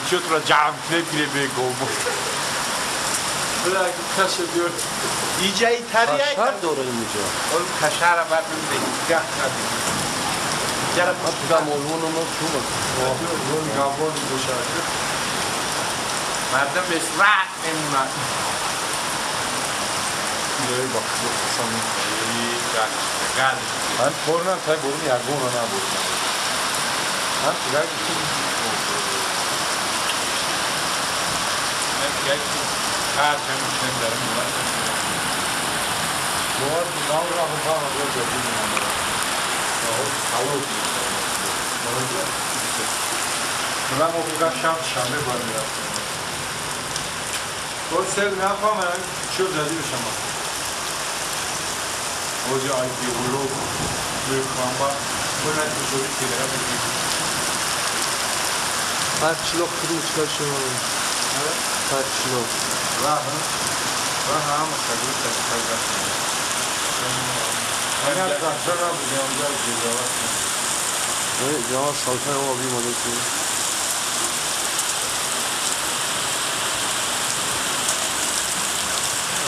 Чутро ҷамъ кунед бегом. Иҷаи тария кашар дора инҷо. Он кашара баъд мегах кардем. Мардум бесрат мемонад. من پرنم تای برون یگون رو نبردم. من تیگر من موقع شب شنبه باید میرفتم. باید سر نفهم من چی رو زدی بشم اوجه آی بیولو بیرکانبا باید بشوری تیگره بگیم. Parçilok kırmızı Parçilok. راه هم خیلی تشکر. من از دکتر نبودم، در جلوه. جواب سالتر آبی مالکی.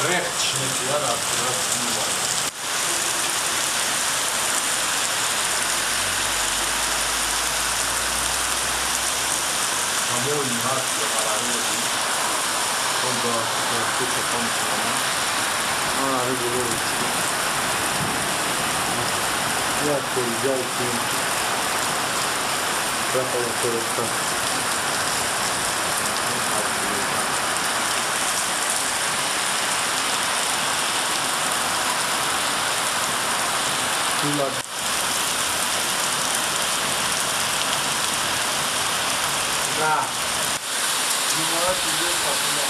رخت شنیدی را رفت می‌برد. همون هست که قراره بود. با کوچه کام کنم. آره بزرگ. یک کلیجای تیم. رفت فرستاد. نه. جمعه دیگه پاسونه.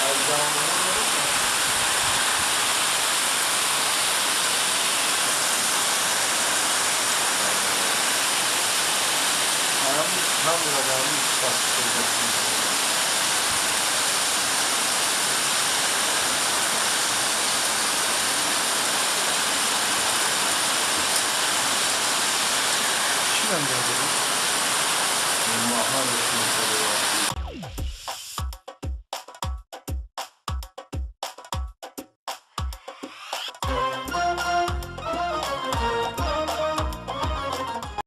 از زمان هم رقمی ساخته چی من داره؟ محمد